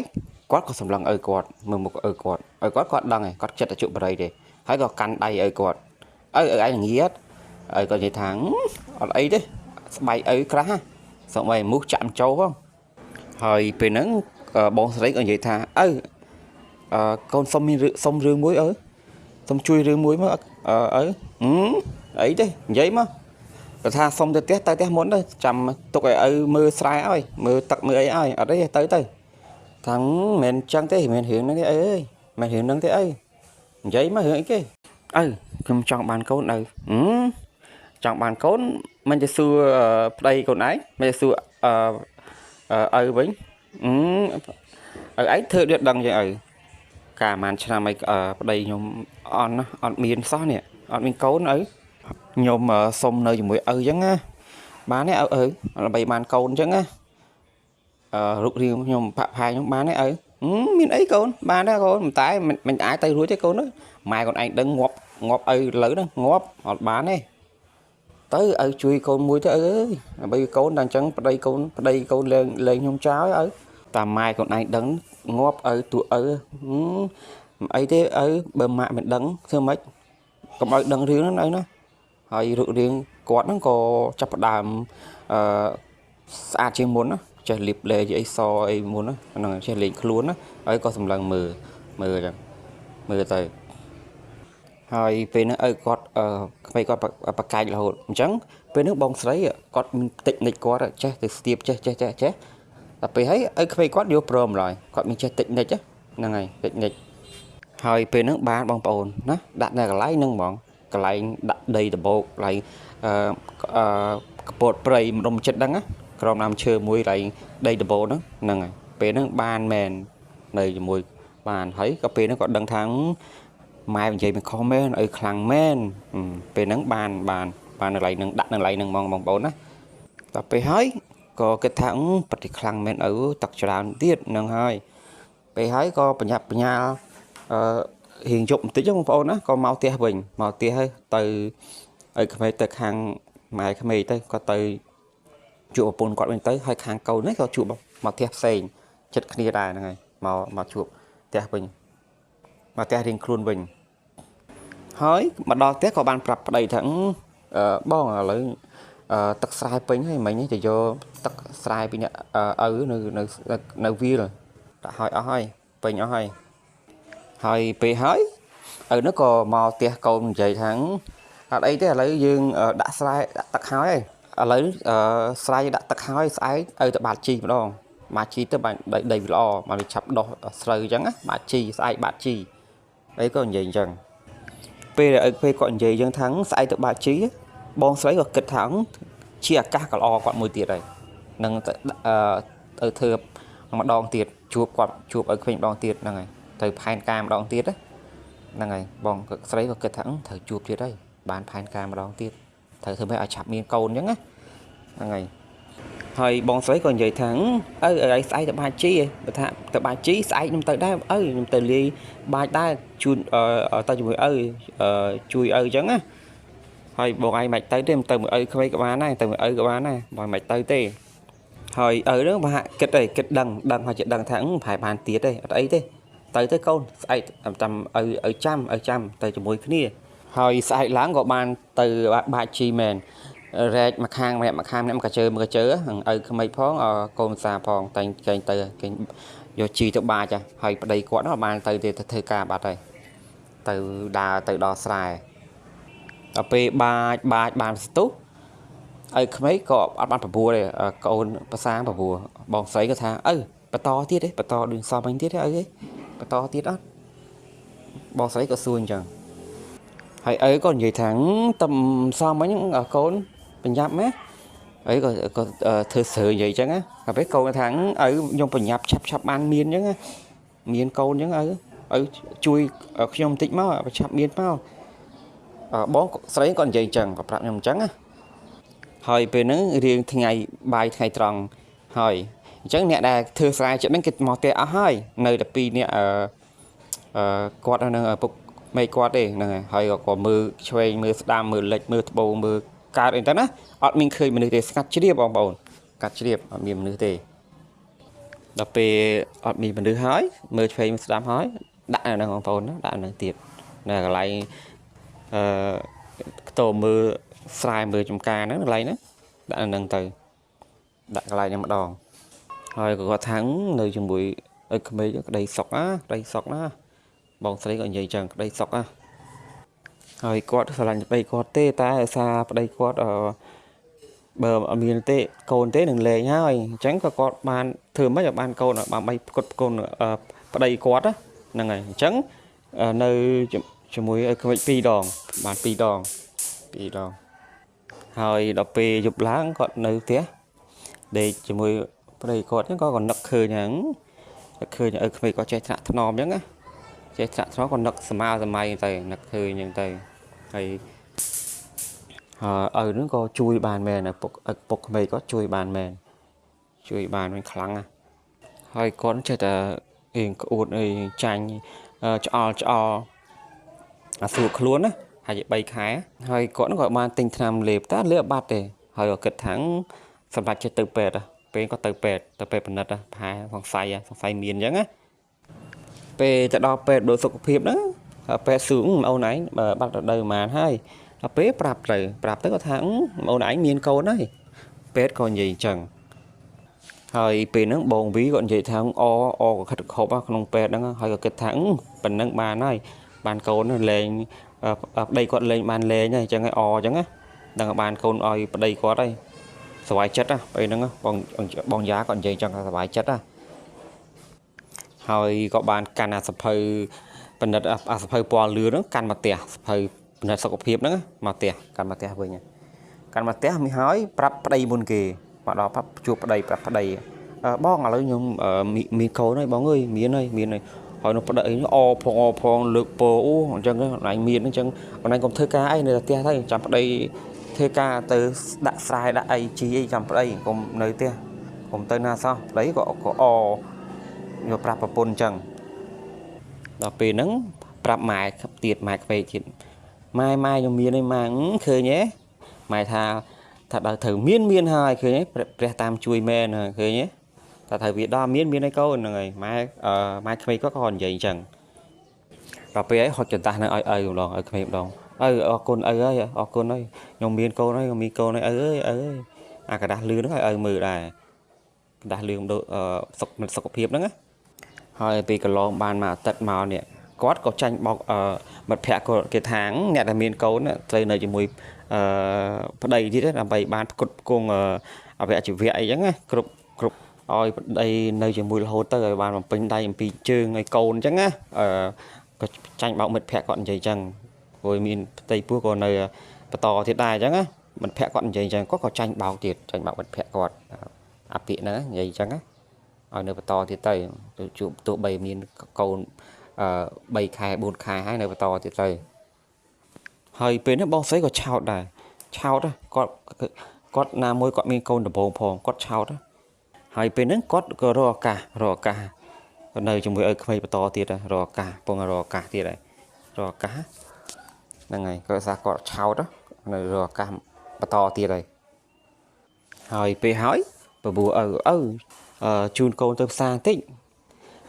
គាត់ក៏សម្លឹងឪគាត់មើលមុខឪគាត់ឪគាត់គាត់ដឹងហើយគាត់ចិត្តតែជក់បរិយទេហើយក៏កាន់ដៃឪគាត់ឪឪឯងងាតឪគាត់និយាយថាអត់អីទេស្បែកឪក្រាស់សូម្បីមូសចាក់ចូលផងហើយពេលហ្នឹងបងស្រីក៏និយាយថាឪកូនសុំមានសុំរឿងមួយឪសុំជួយរឿងមួយមកឪអីទេនិយាយមកគាត់ថាសុំទៅផ្ទះទៅផ្ទះមុនទៅចាំទុកឲ្យឪមើលស្រែឲ្យមើលទឹកមើលអីឲ្យអត់ទេទៅទៅថាមិនមែនចឹងទេមិនមែនរឿងហ្នឹងទេអើយមិនរឿងហ្នឹងទេឪនិយាយមករឿងអីគេឪខ្ញុំចង់បានកូនឪចង់បានកូនមិនจะសួរប្តីកូនឯងមិនจะសួរឪវិញឪឯងធ្វើដូចដឹងចឹងឪកាលប្រហែលឆ្នាំឯងប្តីខ្ញុំអន់អត់មានសោះនេះអត់មានកូនឪខ្ញុំសុំនៅជាមួយឪចឹងណាបានទេឪឪដើម្បីបានកូនចឹងណារុករាងខ្ញុំផាក់ផាយខ្ញុំបានទេឪមានអីកូនបានទេកូនមិនតែមិនអាចទៅរួចទេកូនម៉ែកូនឯងដឹងងាប់ងាប់ឪលើហ្នឹងងាប់អត់បានទេទៅឪជួយកូនមួយទៅឪអើយដើម្បីកូនតែអញ្ចឹងប្តីកូនប្តីកូនលែងលែងខ្ញុំចោលឪតាមម៉ែកូនឯងដឹងងាប់ឪទួឪអីទេឪបើម៉ាក់មិនដឹងធ្វើម៉េចកុំឲ្យដឹងរឿងហ្នឹងឪណាហើយរូបរាងគាត់ហ្នឹងក៏ចាប់ផ្ដើមអឺស្អាតជាងមុនណាចេះលាបលេអីសអីមុនណាហ្នឹងចេះលេងខ្លួនណាហើយក៏សម្លឹងមើលមើលចឹងមើលទៅហើយពេលហ្នឹងឪគាត់ក្មេងគាត់ប្រកែករហូតអញ្ចឹងពេលហ្នឹងបងស្រីគាត់មានតិចនិចគាត់ចេះទៅស្ទាបចេះចេះចេះចេះដល់ពេលហើយឪក្មេងគាត់យកព្រមឡើយគាត់មានចេះតិចនិចហ្នឹងហើយតិចនិចហើយពេលហ្នឹងបានបងប្អូនណាដាក់នៅកន្លែងហ្នឹងហ្មងកន្លែងដាក់ដីដបោកកន្លែងអឺកពតព្រៃម្ដុំចិត្តហ្នឹងណាក្រោមដើមឈើមួយកន្លែងដីដបោហ្នឹងហ្នឹងហើយពេលហ្នឹងបានមែននៅជាមួយបានហើយក៏ពេលហ្នឹងក៏ដឹងថាម៉ែនិយាយមិនខុសមែនឪខ្លាំងមែនពេលហ្នឹងបានបានបាននៅកន្លែងហ្នឹងដាក់នៅកន្លែងហ្នឹងហ្មងបងប្អូនណាដល់ពេលហើយក៏គិតថាពិតជាខ្លាំងមែនឪទឹកច្រើនទៀតហ្នឹងហើយពេលហើយក៏បញ្ញាប់បញ្ញាលអឺរៀងយប់បន្តិចបងប្អូនណាក៏មកផ្ទះវិញមកផ្ទះហើយទៅឲ្យក្មេងទៅខាងម៉ែក្មេងទៅក៏ទៅជួបប្រពន្ធគាត់វិញទៅហើយខាងកូននេះក៏ជួបមកផ្ទះផ្សេងចិត្តគ្នាដែរហ្នឹងហើយមកមកជួបផ្ទះវិញមកផ្ទះរៀងខ្លួនវិញហើយមកដល់ផ្ទះក៏បានប្រាប់ប្តីថាបងឥឡូវទឹកស្រែពេញហើយមិញទៅយកទឹកស្រែពីអ្នកឪនៅនៅនៅវាលដាក់ហើយអស់ហើយពេញអស់ហើយហើយពេលហើយឪនោះក៏មកផ្ទះកូននិយាយថាអត់អីទេឥឡូវយើងដាក់ស្រែដាក់ទឹកហើយឥឡូវស្រែដាក់ទឹកហើយស្អែកឪទៅបាតជីម្ដងបាតជីទៅបានដីវាល្អបានវាឆាប់ដុះស្រូវអញ្ចឹងណាបាតជីស្អែកបាតជីអីក៏និយាយអញ្ចឹងពេលដែលឪពេលគាត់និយាយអញ្ចឹងថាស្អែកទៅបាតជីបងស្រីក៏គិតថាជាឱកាសក៏ល្អគាត់មួយទៀតហើយនឹងទៅធ្វើម្ដងទៀតជួបគាត់ជួបឲ្យឃើញម្ដងទៀតហ្នឹងហើយត្រូវផែនការម្ដងទៀតហ្នឹងហើយបងស្រីក៏គិតថាត្រូវជួបទៀតហើយបានផែនការម្ដងទៀតត្រូវធ្វើម៉េចឲ្យឆាប់មានកូនអញ្ចឹងណាហ្នឹងហើយហើយបងស្រីក៏និយាយថាឪឲ្យស្អែកទៅបាច់ជីបើថាទៅបាច់ជីស្អែកខ្ញុំទៅដែរឪខ្ញុំទៅលាយបាច់ដែរជូនទៅជាមួយឪជួយឪអញ្ចឹងណាហើយបងឯងមិនទៅទេទៅមួយឪក្មេងក៏បានដែរទៅមួយឪក៏បានដែរបងមិនទៅទេហើយឪហ្នឹងបើគិតអីគិតដឹងដឹងហើយជាដឹងថាប្រហែលបានទៀតទេអត់អីទេទៅទៅកូនស្អែកចាំឪឪចាំឪចាំទៅជាមួយគ្នាហើយស្អែកឡើងក៏បានទៅបាច់ជីមែនរែកមួយខាងម្នាក់មួយខាងម្នាក់មកជើមកជើឪក្មេកផងកូនសាផងតែងកែងទៅគេយកជីទៅបាច់ហើយប្តីគាត់នោះបានទៅទៅធ្វើការបាត់ហើយទៅដើរទៅដល់ស្រែដល់ពេលបាច់បាច់បានស្ទុះឪក្មេកក៏អត់បានបបួលទេកូនប្រសាបបួលបងស្រីក៏ថាឪបន្តទៀតទេបន្តដូចសមអញទៀតទេឪទេបន្តទៀតអត់បងស្រីក៏សួរអញ្ចឹងហើយឪក៏និយាយថាតំសមអញកូនប្រញាប់ណាអីក៏ក៏ធ្វើស្រើនិយាយអញ្ចឹងណាដល់ពេលកូនថាឪខ្ញុំប្រញាប់ឆាប់ឆាប់បានមានអញ្ចឹងណាមានកូនអញ្ចឹងឪឪជួយខ្ញុំបន្តិចមកឆាប់មានមកបងស្រីក៏និយាយអញ្ចឹងក៏ប្រាប់ខ្ញុំអញ្ចឹងណាហើយពេលហ្នឹងរៀងថ្ងៃបាយថ្ងៃត្រង់ហើយអញ្ចឹងអ្នកដែលធ្វើស្រែចិត្តហ្នឹងគេមកផ្ទះអស់ហើយនៅតែពីរអ្នកអឺគាត់នឹងឪពុកមេគាត់ទេហ្នឹងហើយហើយក៏មើលឆ្វេងមើលស្ដាំមើលលិចមើលត្បូងមើល កើតអីទៅណាអត់មានឃើញមនុស្សទេស្ងាត់ជ្រាបបងប្អូនកាត់ជ្រាបអត់មានមនុស្សទេដល់ពេលអត់មានមនុស្សហើយមើលឆ្វេងស្ដាំហើយដាក់នៅហ្នឹងបងប្អូនណាដាក់នៅហ្នឹងទៀតនៅកន្លែងអឺខ្ទមមើលស្រែមើលចំការហ្នឹងកន្លែងហ្នឹងដាក់នៅហ្នឹងទៅដាក់កន្លែងហ្នឹងម្ដងហើយក៏គាត់ថានៅជាមួយឲ្យក្មេងក្តីសុកណាក្តីសុកណាបងស្រីក៏និយាយចឹងក្តីសុកណាហើយគាត់ស្រឡាញ់ប្តីគាត់ទេតែដោយសារប្តីគាត់បើអត់មានទេកូនទេនឹងលែងហើយអញ្ចឹងក៏គាត់បានធ្វើម៉េចឲ្យបានកូនឲ្យបានបីផ្គត់ផ្គង់ប្តីគាត់ហ្នឹងហើយអញ្ចឹងនៅជាមួយឲ្យក្មេង2ដងបាន2ដង2ដងហើយដល់ពេលយប់ឡើងគាត់នៅផ្ទះដេកជាមួយប្តីគាត់ហ្នឹងក៏នឹកឃើញហ្នឹងឃើញឲ្យក្មេងគាត់ចេះថ្នាក់ថ្នមអញ្ចឹងណាចេះថ្នាក់ថ្នមក៏នឹកសម័យសម័យទៅនឹកឃើញអញ្ចឹងទៅហើយឪហ្នឹងក៏ជួយបានមែនឪពុកក្មេងគាត់ជួយបានមែនជួយបានមែនខ្លាំងណាស់ហើយគាត់ចេះតែអៀងក្អួតអីចាញ់ឆ្អល់ឆ្អល់អាសួរខ្លួនណាហើយ3ខែហើយគាត់ហ្នឹងក៏បានទិញថ្នាំលេបតែលេបបាត់ទេហើយក៏គិតថាសម្រាប់ចិត្តទៅពេទ្យពេលគាត់ទៅពេទ្យទៅពេទ្យពិនិត្យប្រហែលសង្ស័យមានអញ្ចឹងណាពេលទៅដល់ពេទ្យដូចសុខភាពហ្នឹងពេទ្យសួរអូនឯងបាត់រដូវប៉ុន្មានហើយដល់ពេលប្រាប់ទៅគាត់ថាអូនឯងមានកូនហើយពេទ្យក៏និយាយអញ្ចឹងហើយពេលហ្នឹងបងវីគាត់និយាយថាអក៏ខិតខប់ក្នុងពេទ្យហ្នឹងហើយក៏គិតថាប៉ុណ្ណឹងបានហើយបានកូនលែងប្តីគាត់លែងបានលែងហើយអញ្ចឹងហើយអអញ្ចឹងណាដឹងបានកូនឲ្យប្តីគាត់ហើយសប្បាយចិត្តណាពេលហ្នឹងបងយ៉ាគាត់និយាយអញ្ចឹងថាសប្បាយចិត្តណាហើយក៏បានកាន់អាសភៅពិនិត្យអាសភៅពណ៌លឿនហ្នឹងកាន់មកផ្ទះសភៅពិនិត្យសុខភាពហ្នឹងមកផ្ទះកាន់មកផ្ទះវិញកាន់មកផ្ទះមិនហើយប្រាប់ប្តីមុនគេមកដល់ប្រាប់ជួបប្តីប្រាប់ប្តីបងឥឡូវខ្ញុំមានកូនហើយបងអើយមានហើយមានហើយហើយនោះប្តីអផងអផងលើកពោអូអញ្ចឹងអញមានអញ្ចឹងអញកុំធ្វើការអីនៅផ្ទះទៅចាំប្តីធ្វើការទៅដាក់ស្រែដាក់អីជីអីចាំប្តីកុំនៅផ្ទះកុំទៅណាសោះប្តីក៏អយកប្រាប់ប្រពន្ធអញ្ចឹងដល់ពេលហ្នឹងប្រាប់ម៉ែទៀតម៉ែក្មេកទៀតម៉ែខ្ញុំមានហើយម៉ែឃើញទេម៉ែថាដល់ត្រូវមានហើយឃើញទេព្រះតាមជួយមែនឃើញទេថាត្រូវវាដល់មានហើយកូនហ្នឹងហើយម៉ែក្មេកក៏និយាយអញ្ចឹងដល់ពេលហើយហុចចន្ទះនៅឲ្យឪម្ដងឲ្យក្មេកម្ដងឪអរគុណឪហើយអរគុណហើយខ្ញុំមានកូនហើយខ្ញុំមានកូនហើយឪអើយឪអាក្រដាសលឿនហ្នឹងឲ្យឪមើលដែរក្រដាសលឿនដូចសុខភាពហ្នឹងណាហើយពេលកន្លងបានមួយអាទិត្យមកនេះគាត់ក៏ចាញ់បោកមិត្តភ័ក្តិគាត់គេថាអ្នកដែលមានកូនត្រូវនៅជាមួយប្តីទៀតដើម្បីបានផ្គត់ផ្គង់អវយវៈអីចឹងណាគ្រប់ឲ្យប្តីនៅជាមួយរហូតទៅឲ្យបានបំពេញដៃអំពីជើងឲ្យកូនចឹងណាក៏ចាញ់បោកមិត្តភ័ក្តិគាត់និយាយចឹងព្រោះមានផ្ទៃពោះក៏នៅបន្តទៀតដែរចឹងណាមិត្តភ័ក្តិគាត់និយាយចឹងគាត់ក៏ចាញ់បោកទៀតចាញ់បោកមិត្តភ័ក្តិគាត់អាពាក្យហ្នឹងនិយាយចឹងណាឲ្យនៅបន្តទៀតទៅជួបទោះបីមានកូន3ខែ4ខែហើយនៅបន្តទៀតទៅហើយពេលនេះបងស្រីក៏ឆោតដែរឆោតគាត់ណាមួយគាត់មានកូនដំបូងផងគាត់ឆោតហើយពេលហ្នឹងគាត់ក៏រកឱកាសនៅជាមួយឲ្យក្មេងបន្តទៀតរកឱកាសពងរកឱកាសទៀតហើយរកឱកាសហ្នឹងហើយគាត់ថាគាត់ឆោតនៅរកឱកាសបន្តទៀតហើយហើយពេលហើយបបួឪជូនកូនទៅផ្សារបន្តិច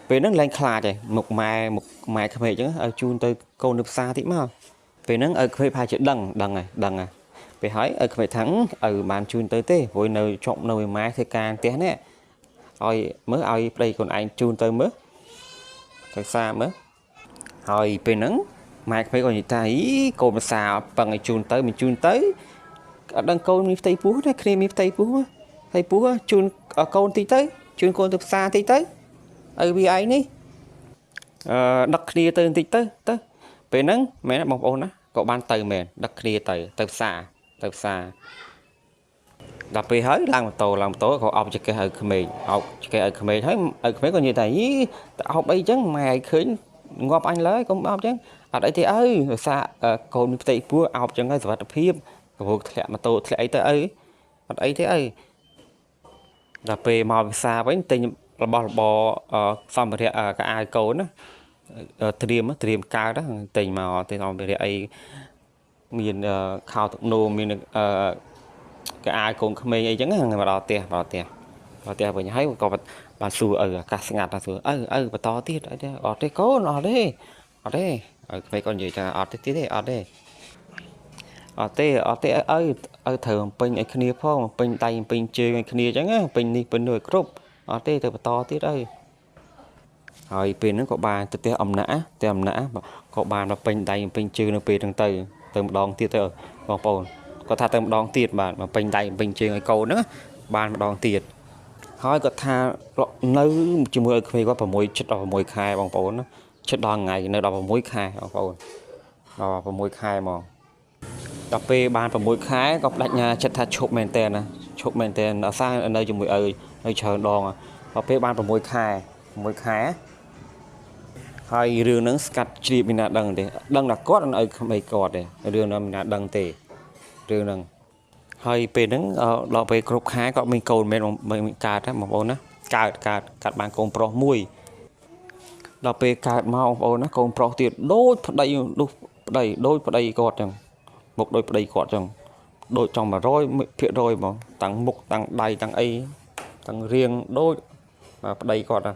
ពេលហ្នឹងលែងខ្លាចហើយមុខម៉ែក្មេកអញ្ចឹងឲ្យជូនទៅកូនទៅផ្សារតិចមកពេលហ្នឹងឪក្មេកប្រហែលជាដឹងហើយពេលហើយឪក្មេកថាឪបានជូនទៅទេព្រោះនៅជាប់នៅឯម៉ែធ្វើការផ្ទះនេះឲ្យមើលឲ្យប្តីខ្លួនឯងជូនទៅមើលទៅផ្សារមើលហើយពេលហ្នឹងម៉ែក្មេកក៏និយាយថាអីកូនផ្សារពឹងឲ្យជូនទៅមិនជូនទៅអត់ដឹងកូនមានផ្ទៃពោះទេគ្នាមានផ្ទៃពោះផ្ទៃពោះជូនកូនតិចទៅជូនកូនទៅផ្សារតិចទៅឪវាឯងនេះដឹកគ្នាទៅបន្តិចទៅពេលហ្នឹងមែនបងប្អូនណាក៏បានទៅមែនដឹកគ្នាទៅផ្សារដល់ពេលហើយឡើងម៉ូតូក៏អោបចង្កេះឲ្យក្មេងអោបចង្កេះឲ្យក្មេងហើយឲ្យក្មេងក៏និយាយថាយីទៅអោបអីចឹងម៉ែឲ្យឃើញងាប់អញឡើយកុំអោបចឹងអត់អីទេឪដោយសារកូនមានផ្ទៃពោះអោបចឹងហើយសុវត្ថិភាពកំពុងធ្លាក់ម៉ូតូធ្លាក់អីទៅឪអត់អីទេឪដល់ពេលមកផ្សារវិញទិញរបស់របរសម្ភារៈកៅអៅកូនណាត្រៀមកើតទិញមកទិញសម្ភារៈអី មានខោទឹកនោមមានកៅអៅកូនក្មេងអីចឹងមកដល់ផ្ទះមកដល់ផ្ទះដល់ផ្ទះវិញហើយក៏បានសួរឪអាកាសស្ងាត់ថាសួរឪឪបន្តទៀតអីទេអត់ទេកូនអត់ទេអត់ទេឪក្មេងគាត់និយាយថាអត់ទេទៀតទេអត់ទេអត់ទេអត់ទេឪឪត្រូវបំពេញឲ្យគ្នាផងបំពេញដៃបំពេញជើងឲ្យគ្នាអញ្ចឹងបំពេញនេះពេញនោះឲ្យគ្រប់អត់ទេទៅបន្តទៀតឪហើយពេលហ្នឹងក៏បានទៅផ្ទះអំណាក់ផ្ទះអំណាក់ក៏បានមកពេញដៃពេញជើងនៅពេលហ្នឹងទៅទៅម្ដងទៀតទៅបងប្អូនគាត់ថាទៅម្ដងទៀតបាទមកពេញដៃពេញជើងឲ្យកូនហ្នឹងបានម្ដងទៀតហើយគាត់ថានៅជាមួយឲ្យក្មេងគាត់6ចិត្តដល់6ខែបងប្អូនណាចិត្តដល់ថ្ងៃនៅដល់6ខែបងប្អូនដល់6ខែហ្មងដល់ពេលបាន6ខែក៏បដិញ្ញាចិត្តថាឈប់មែនតើណាឈប់មែនតើអាសានៅជាមួយឪនៅច្រើនដងដល់ពេលបាន6ខែ6ខែហើយរឿងហ្នឹងស្កាត់ជ្រាបមានណាដឹងទេដឹងតែគាត់ឲ្យក្មេងគាត់ទេរឿងហ្នឹងមានណាដឹងទេរឿងហ្នឹងហើយពេលហ្នឹងដល់ពេលគ្រប់ខែគាត់មានកូនមែនកើតណាបងប្អូនណាកើតកើតកើតបានកូនប្រុសមួយដល់ពេលកើតមកបងប្អូនណាកូនប្រុសទៀតដូចប្តីនោះប្តីដូចប្តីគាត់ចឹងមុខដូចប្តីគាត់ចឹងដូចចង់100%ហ្មងតាំងមុខតាំងដៃតាំងអីតាំងរៀងដូចប្តីគាត់ណា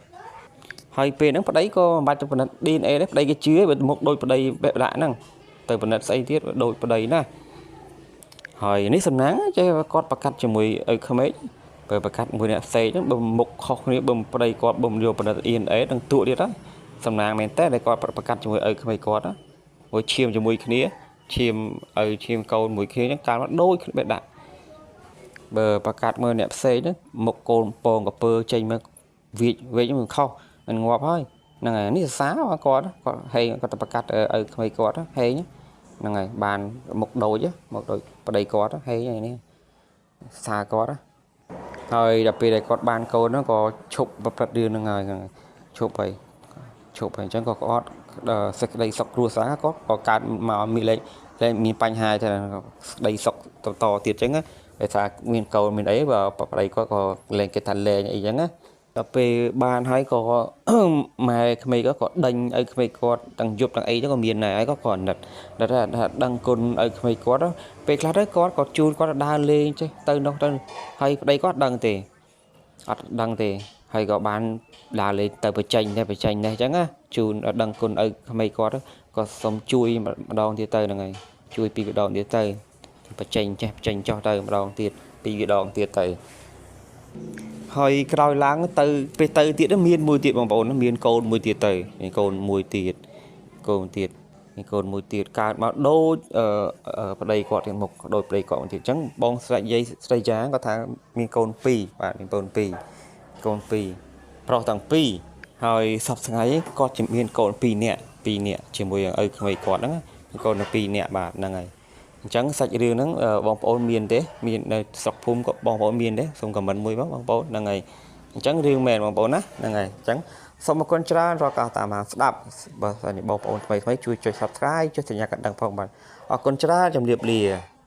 ហើយពេលហ្នឹងប្តីក៏មិនបាច់ទៅពិនិត្យ DNA ទេប្តីគេជឿបើមុខដូចប្តីបែបដាក់ហ្នឹងទៅពិនិត្យស្អីទៀតដូចប្តីណាហើយនេះសំណាងចេះគាត់ប្រកាសជាមួយឪក្មេកបើប្រកាសមួយអ្នកផ្សេងហ្នឹងបើមុខខុសគ្នាបើប្តីគាត់បើមិនយកពិនិត្យ DNA នឹងទួទៀតហើយសំណាងមែនតើដែលគាត់ប្រកាសជាមួយឪក្មេកគាត់ណាមួយឈាមជាមួយគ្នាឈាមឪឈាមកូនមួយគ្នាហ្នឹងកាលមកដូចបែបដាក់បើប្រកាសមើលអ្នកផ្សេងហ្នឹងមុខកូនពងកពើចេញមកវាចវាចមិនខុសមិនងាប់ហើយហ្នឹងហើយនេះសរសើរគាត់គាត់ហេងគាត់ទៅប្រកាសឪក្មេកគាត់ហេងហ្នឹងហើយបានមុខដូចមុខដូចប្តីគាត់ហេងហើយនេះសរសើរគាត់ហើយដល់ពេលដែលគាត់បានកូនហ្នឹងក៏ឈប់ប្រព្រឹត្តរឿងហ្នឹងហើយឈប់ហើយឈប់ហើយអញ្ចឹងក៏គាត់សេចក្តីសុខគ្រួសារគាត់ក៏កើតមកមានលេខមានបញ្ហាទៅក្តីសុខតទៀតអញ្ចឹងដោយសារមានកូនមានអីបើប្តីគាត់ក៏លែងគេថាលែងអីចឹងណាដល់ពេលបានហើយក៏ម៉ែក្មេងក៏ដេញឲ្យក្មេងគាត់ទាំងយប់ទាំងអីទៅក៏មានដែរហើយក៏គាត់ណិតដល់ថាដឹងគុណឲ្យក្មេងគាត់ពេលខ្លះទៅគាត់ក៏ជូនគាត់ដើរលេងចេះទៅនោះទៅហើយប្តីគាត់ដឹងទេអត់ដឹងទេហើយក៏បានដើរលេងទៅបញ្ចេញនេះបញ្ចេញនេះអញ្ចឹងណាជូនដឹងគុណឲ្យក្មេងគាត់ក៏សុំជួយម្ដងទៀតទៅហ្នឹងហើយជួយពីរដងទៀតទៅបញ្ចេញចេះបញ្ចេញចុះទៅម្ដងទៀតពីរដងទៀតទៅហើយក្រោយឡើងទៅពេលទៅទៀតមានមួយទៀតបងប្អូនមានកូនមួយទៀតទៅមានកូនមួយទៀតកូនទៀតមានកូនមួយទៀតកើតមកដូចប្តីគាត់ទៀតមុខដូចប្តីគាត់ទៀតអញ្ចឹងបងស្រីយាយស្រីយ៉ាគាត់ថាមានកូន2បាទមានកូន2កូន2ប្រុសទាំង2ហើយសប្តាហ៍ថ្ងៃគាត់ជាមានកូន2នាក់2នាក់ជាមួយឪក្មេងគាត់ហ្នឹងកូន2នាក់បាទហ្នឹងហើយអញ្ចឹងសាច់រឿងហ្នឹងបងប្អូនមានទេមាននៅស្រុកភូមិក៏បងប្អូនមានទេសូមខមមិនមួយមកបងប្អូនហ្នឹងហើយអញ្ចឹងរឿងមែនបងប្អូនណាហ្នឹងហើយអញ្ចឹងសូមអរគុណច្រើនរាល់ការតាមដានស្ដាប់បើសិនជាបងប្អូនថ្មីៗជួយចុច Subscribe ចុចសញ្ញាកណ្ដឹងផងបាទអរគុណច្រើនជម្រាបលា។